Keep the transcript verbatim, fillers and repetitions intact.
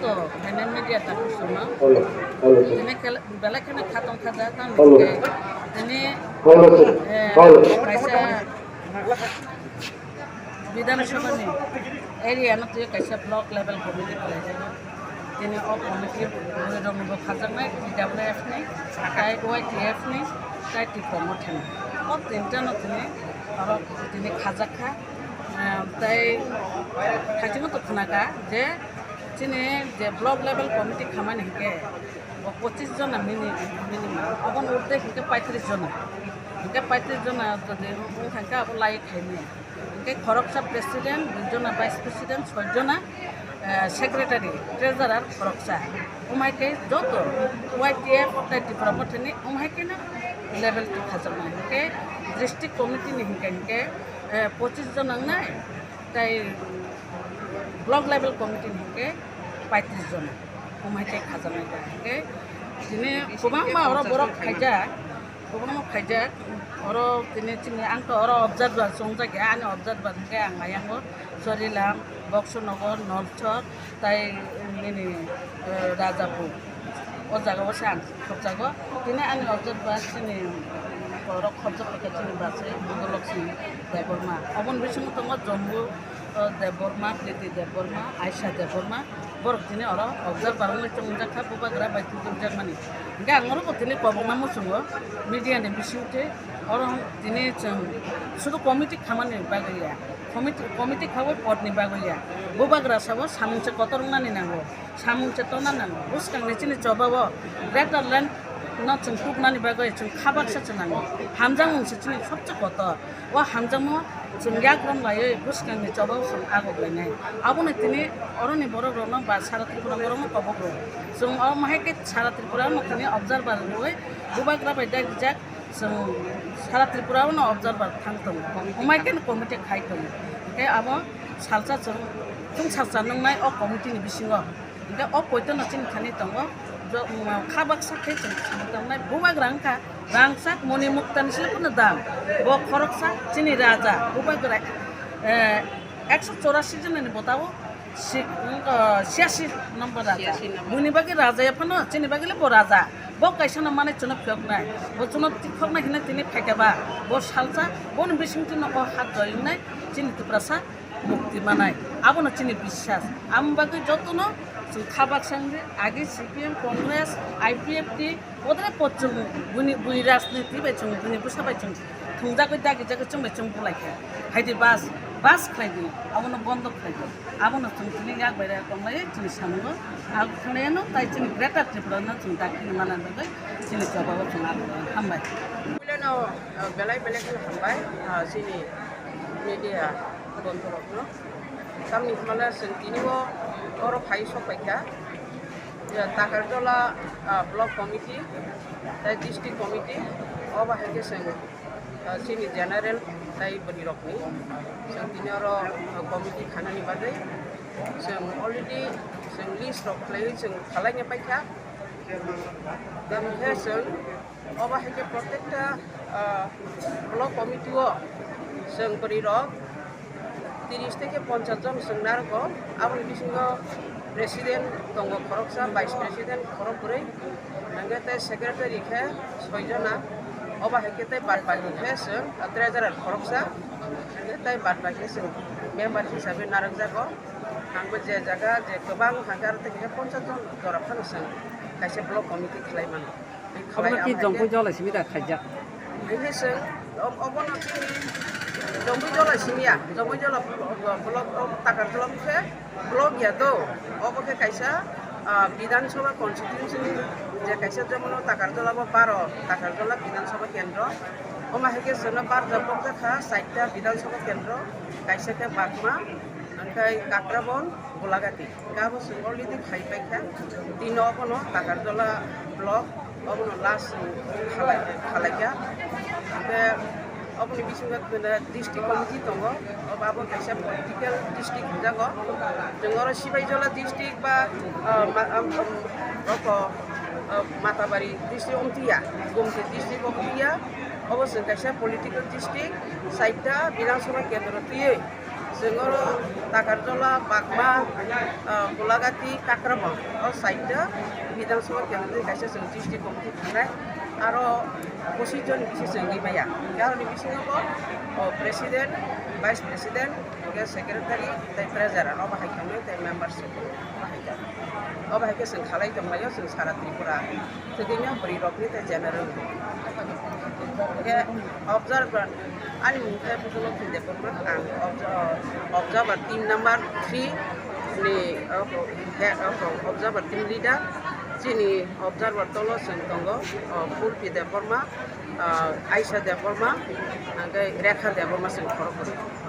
To, khaina media ta kusumo. Hello, hello, sir. Tini kele-, belai kheno khatong khaja, tamo Hello. Khe tini, Hello, sir. Eh, Hello. Kaisa Bidhan Sabha ni area no twi kaisa block level committee khlaijak. Tini o committee bwrwi rok ni bo khajaknai T W F ni, tai Y T F ni, tai Tipra Motha ni. O tinta no tini oro tini khajak kha. Eh, tai thaichino to khna kha je chini je block level committee khamani hinkhe bo pochis jona mini-, minimum, oboni urde hinkhe paitris jona, hinkhe paitris jona jodi wng kha hinkhe abo lai khaimani, hinkhe khoroksa president, dui jona vice president, soi jona, eh, secretary, treasurer khoroksa, umhai khe joto Y T F tei Tipra Mothani umhai kheno level twi khajaknai, hinkhe district committee ni hinkhe hinkhe, eh, pochis jona wngnai. Tai block level committee ni hinkhe paitris jona, umhai khe khajaknai ta. Hinkhe tini kwbangma oro borok khaijak, kwbangma khaijak. Oro tini chini ang to oro observer chongjak ya, ani observer hinkhe ang ayango Chorilam, Boxonagar, Nalsor, tai nini, eh, Rajapur. O jaga o se ang khopjago. Tini ani observer chini borok khopjak khe chini bachai Bhogolok Singh Debbarma. Oboni bisingo tongo Jambu, eh, Debbarma, Priti Debbarma, Aisha Debbarma. Borok tini oro observer wngwi chongjak kha, bubagra bai tubujak mani. Hinkhe ang oro bo tini kobokma muchungo media ni bisingtwi oro tini chwng sudu committee khamani bagwi ya. Committee, committee khawi podni bagwi ya. Bubagra sabo samung se kotor wngnani nango. Samung chetona nang bwskangni chini chobao greater land no chwng tuknani bagwi chwng kha baksa chwng nango. Hamjakmung se chini sobse kotor. O hamjakmung chwng yakron laiwi bwskangni chobao chwng agok lainai. Aboni tini oroni borok rokno ba sara Tripura borokno kobok rw. Chwng o mahai khe sara Tripura no tini observer rwwi bubagra bai dagijak. Chwng sara Tripura o no observer thang tongo. Humai khe no committee khai tongo. Hinkhe abo salsa chwng chwng salsa nwngnai o committee ni bisingo. Hinkhe o poito no chini thani tongo. Jo-, um, kha baksa khe chwng thani tongnai. Bubagra wngkha rangchak moni mukta ni sile phano dam. Bo khoroksa chini raja. Bubagra, eh, ekso chorasi jona ni botao Si-, wng, ah, siyasi number raja. Siyasi number. Buini bagwi raja ya phano, chini bagwi le bo raja. Bo kaisa no manwi chwngno phiyoknai. Bo chwngno phiyoknai hinwi tini phaikha ba. Bo salsa, boni bisingtwi no o hat joyongnai, chini Tiprasa mukti manai. Abono chini biswas. Amo bagwi jotono chwng kha baksa wngwi agi C P M, Congress, I P F T, Bodre pochung buni bui rajniti bai chung buni bwsa bai chung thungjagwi dagijagwi chwng bai chwng bulai kha. Haidi bas, bas khlai di, abono bondo khlai di. Abono chwng tini yak bai rok tonglai chini samungo. Ang thangnai no tai chini Greater Tripura no chwng dakti manna bagwi chini chobao chwng abo hambai. Puilano, uh, belai belai kheno hambai, uh, chini media bondhu rokno. Tamni hwnmale chwng tini o oro phai sok pai kha. Ya, Takarjala, ah, Block Committee, tei District Committee, o bahai khe chwng, ah, chini general tei bwrwi rokni chwng tini oro, ah, committee khanani bagwi chwng already chwng list rok khlaiwi chwng khalaina paikha. Tamo khe chwng Obo hai khe protekta, ah, block committee o chwng bwrwi rok tiris theke ponchas jon chwng narwgo. Aboni bisingo president tongo khoroksa, vice president khorok bwrwi, hwnkhe tei secretary khe soi jona. Obo hai khe tei bad baki khe chwng, ah, treasurer khoroksa, hwnkhe tei bad baki chwng member hisabe narwkjago. Ang bo je jaga je kwbang hwnkhe aro tei khe ponchas jon jora phano chwng kaisa block committee khlai mano. Obono ki jongkui jolai simi da khaijak? Haikhe chwng, ob-, obono chini jongkui jolai simi ya, jongkui jola block, block, block, Takarjala khe block ya do, obo khe kaisa, ah, Bidhan Sabha constituency ni je kaisa, jemon o Takarjala bo baro, Takarjala Bidhan Sabha kendro, omo hai khe chwngno barjak bokjak kha, chaita Bidhan Sabha kendro, kaisa khe Bagma, hwnkhe Kakrabon, Golagati. Gabo chwng already khai paikha. Tino obono Takarjala block, obono last chwng khalai, khalaikha. Hwnkhe oboni bisingo district committee tongo, obo abo kaisa political district hinjago. Chwng oro Sibaijala district ba, ah, ma-, ah, um, roko, ah, Matabari district omtiya, Gomti district omtiya. Obo chwng kaisa political district, chaita Bidhan Sabha kendro twiwi. Chwng oro Takarjola, Bagma, ah, Golagati, Kakrabong o side o Bidhan Sabha kendro ni kaisa chwng district committee thangnai. Aro pochisjon ni bisi chwng wngwi maya. Aroni bisingo bo, o, president, vice president, hwnkhe secretary tei treasurer o bahai tongnai tei membership o bahai tongnai. O bahai khe chwng khalai tonglaio chwng sara Tripura. Thwgwino bwrwi rokni tei general. Hwnkhe observer, ani mung khe Putulo Phinde Burma, ang observer, observer team number three ni, oh, he, oh, observer team leader. Chini observer tolo chwng tongo, oh, Phulpi Debbarma, ah, Aisha Debbarma, hwnkhe Rekha Debbarma chwng khoroknwi.